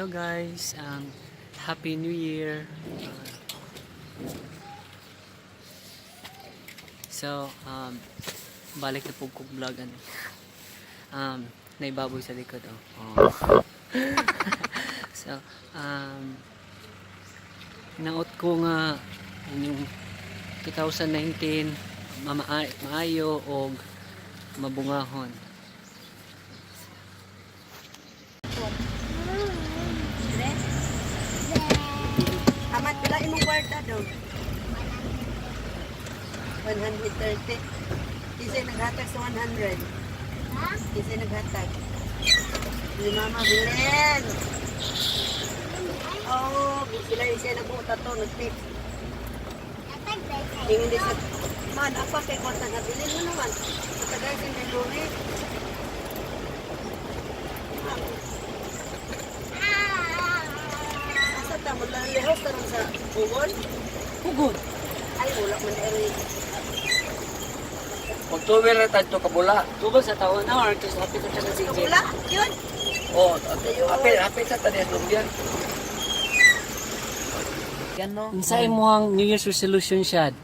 Hello guys, Happy New Year. So, balik na po kog vlog ano. Naibaboy sa likod, oh. Oh. So, naot ko nga inyong 2019 maayo og mabungahon. Amat, pila imong kwarta daw? 130. Kisay naghatag sa 100. Kisay naghatag. Ni Mama Belen. Oh, sila isay nagbuot ato, nag-tip. Ingon di sa man, apa kay kwarta na bilin mo naman. Sa tagay sa Luri. Asa ta mo lang lehos taron sa Bugol? Pugod. Ay, wala man eri. October na tayo kabula. Tubal sa taon na or just happy sa sa CJ. Wala, yun. Oh, apil apil sa tanias lumbian. Unsa imong New Year's resolution, Shad?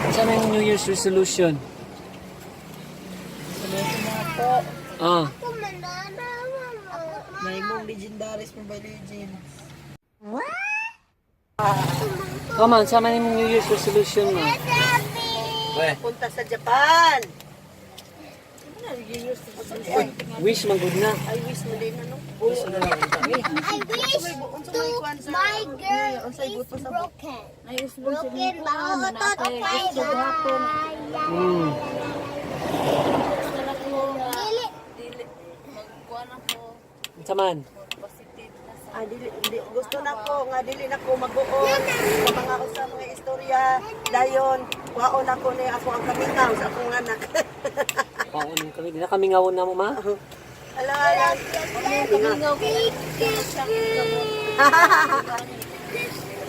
Unsa may New Year's resolution? Ah, May mong legendaris Mobile Legends. Come on, sa man imong New Year's resolution mo? Punta sa Japan. Wish man gud na. I wish mo din ano. I wish to my girl is broken. Broken ba? Dili. Unsa man? Ah, dili, di, gusto na ko nga dili na ko mag-uon sa mga usa mga istorya dayon waon ako ni ako ang kamingaw sa akong anak. Paon kami, di na kami ngawon na mo, ma. Ala ala. Kamingaw.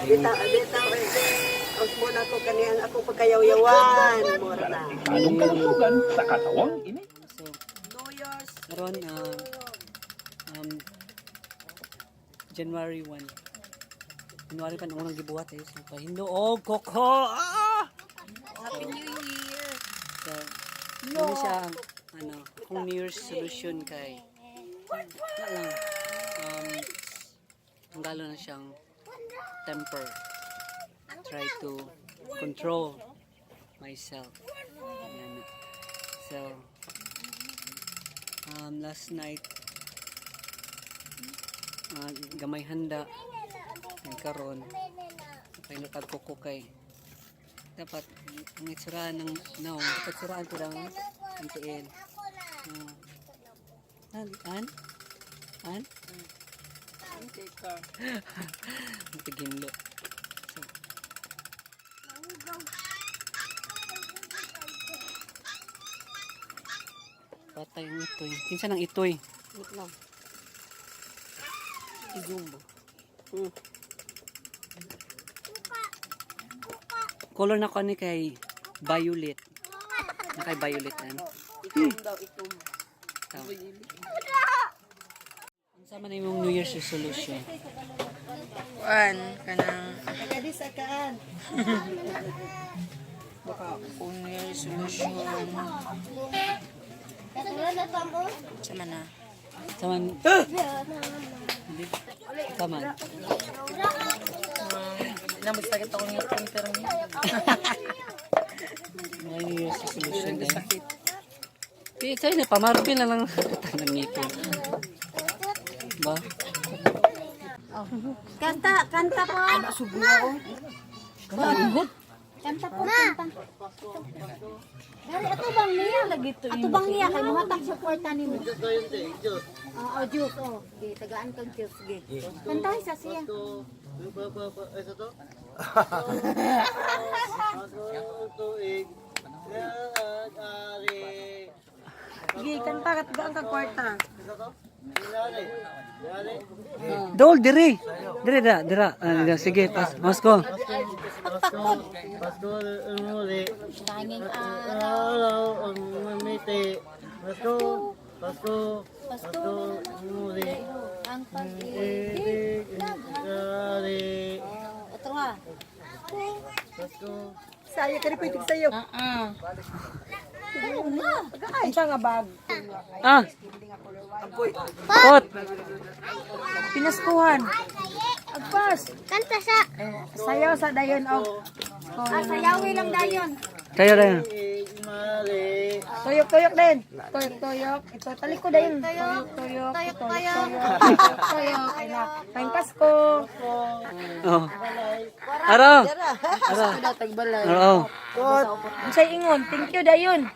Bitaw bitaw eh. Ang mo na ko kani ang akong pagkayaw-yawan. Mura na. Anong kalusugan sa katawang ini? So, New Year's karon January 1. January pa nang unang gibuhat eh. So, pahindo og koko. Ah! Happy New Year! So, ano siya, ano, kung New Year's solution kay, wala lang, ang na siyang temper. Try to control myself. Ayan. So, last night, gamay handa, ang karon, pahinutag ko ko kay, dapat ang itsura ng naong, dapat suraan ko lang ang tiil. An? An? An? Ang tiginlo. So, patay ang itoy. Kinsa nang itoy? Wait lang. I-zoom ba? Color na ko ni kay violet. Na kay violet an. Itom daw, itom. Tama. Unsa man imong New Year's resolution? Kuan, kanang Kagadi sa kaan. baka kung New Year resolution. Sama na. Saman. Saman. Nambot sakit ako ngipon pero Mga New Year's resolution din. Di, tayo na, pamarupin na lang tanang ngipon. Ba? Kanta, kanta po. Kanta po, kanta. Dari ato bang niya? Ato bang niya kay muhatag suporta nimo. Oo, juice oh. Gi tagaan kag juice gi. Kantahay sa siya. Sige, kanta ka tagaan kag kwarta. Dol, dire! Dire, dira, dira. Ah, dira. Sige, pas, mas ko. Pasko muli. Tanging araw. Araw ang mamiti. Pasko, Pasko, Pasko na naman muli. Ang pag-ibig naghari. Oh, otro ha. Sayo ka rin pwede sa'yo. Unsa nga bag? Ah! Pot! Pinaskuhan. Agpas. Kanta sa. Sayaw sa dayon og Ah, sayawi lang dayon. Tayo na. Tuyok-tuyok din. Tuyok-tuyok. Ito taliko dayon. Tuyok-tuyok. Tuyok-tuyok. Tuyok. Ay na. Pang Pasko. Oh. Aro! Aro! Aro. Unsay ingon? Thank you dayon.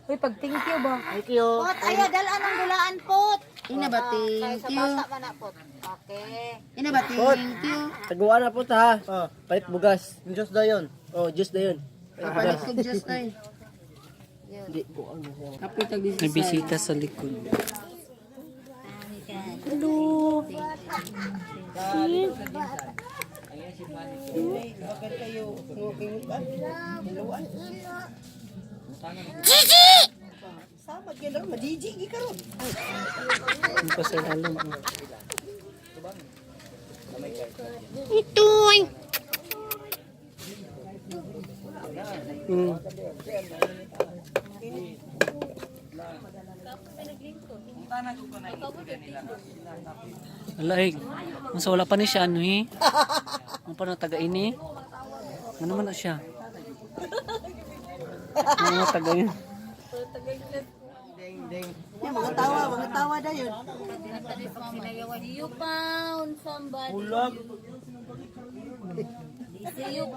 Uy, pag thank you ba? Pot, ayo dalaan ang dulaan pot. Ina ba thank Sa bata man na pot. Okay. Ina ba thank you? Taguan na po ta ha. Oh, palit bugas. Diyos dayon. Oh, Diyos dayon. Palit kog Diyos ay. May bisita sa likod. Sama gyud lang madiji gi karon. Ano pa sa ilalim? Oh. Itoy. Wala eh. Masa wala pa ni siya ano eh. Ang pa na taga ini. Ano man na siya? Ano taga ini? Yung mga tawa dayon. You found somebody. Bulag. You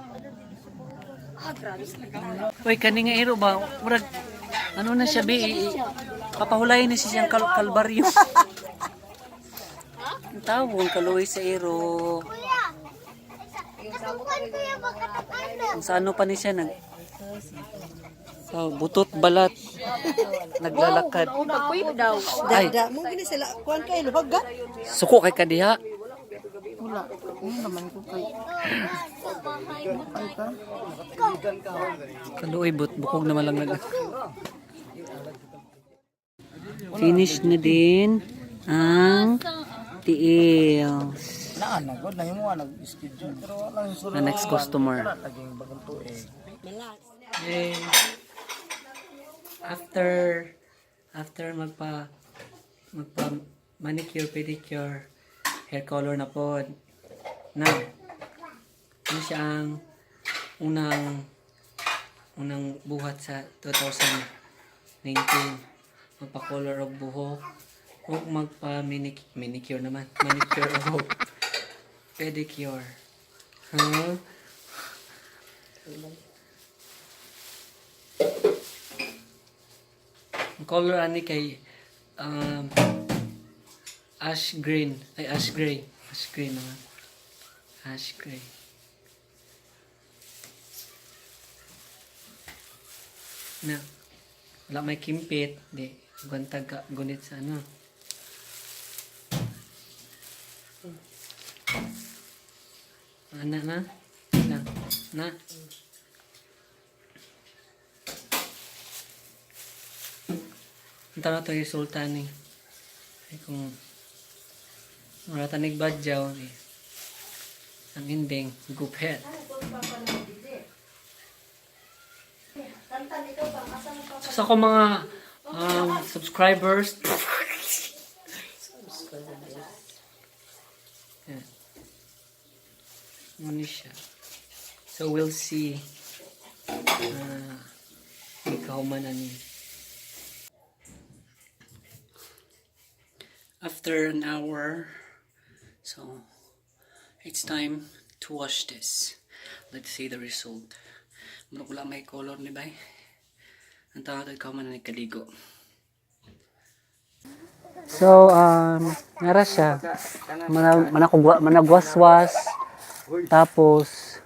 Uy, kani nga iro ba? Murag, ano na siya, bi? Papahulayin ni siya siyang kalbaryo. Ang tawag, ang kaluoy sa iro. Kuya. Katukan kuya makatakan. Kung sa ano pa ni siya, nag... So, butot balat. Naglalakad. Pagkuyok daw. Ay, Da, mo gini sila kuan kay luhag ga. suko kay kadiha. Wala. Ano naman ko kay. Kaluoy, bukog naman lang nag... Finish na din ang tiil. Naan na god na imo nag-schedule pero wala lang The next customer. Laging bagong tuig. Yay. After after magpa manicure, pedicure, hair color na pod. Now, ano siya ang unang unang buhat sa 2019. Magpa-color og buhok o magpa manicure naman. Manicure og pedicure. Huh? Ang color ani kay ash green. Ay, ash gray. Ash gray naman. Ash gray. Na. Wala may kimpit. Di. Guntag ka. Gunit sa ano. Ana na. Na. Na. Ang tama to resulta ni. Ay kung wala tanig badyaw ni. Ang ending, gupet. So, sa akong mga subscribers, yeah. Ano siya. So we'll see. Ikaw man ani. After an hour, so it's time to wash this. Let's see the result. Murag wala may color ni bay. Ang tawag ikaw man nagkaligo. So, nara siya. Managwaswas. Tapos,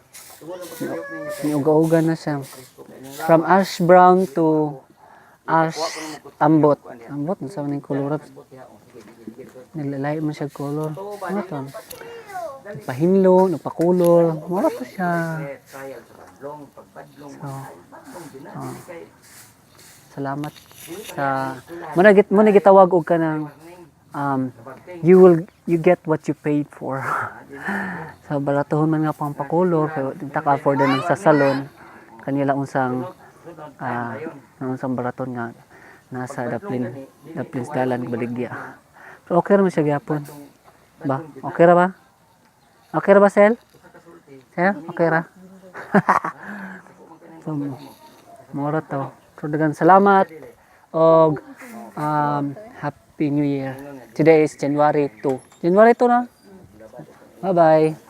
niuga-uga na siya. From ash brown to ash ambot. Ambot, nasa man yung color. Nilalay man siya color. Ano to? Nagpahinlo, nagpakulor. Mura to siya. So, oh. Salamat sa mo na gitawag og kanang you will you get what you paid for. So baratohon man nga pang pakolor, pero di ta ka afford ng sa salon kanila unsang unsang baraton nga nasa daplin daplin sa dalan baligya. Pero okay ra man siya gyapon. Ba? Okay ra ba? Okay ra ba, Sel? Sel, okay ra? So, mura to. So, daghang salamat og Happy New Year. Today is January 2. January 2 na. Bye-bye.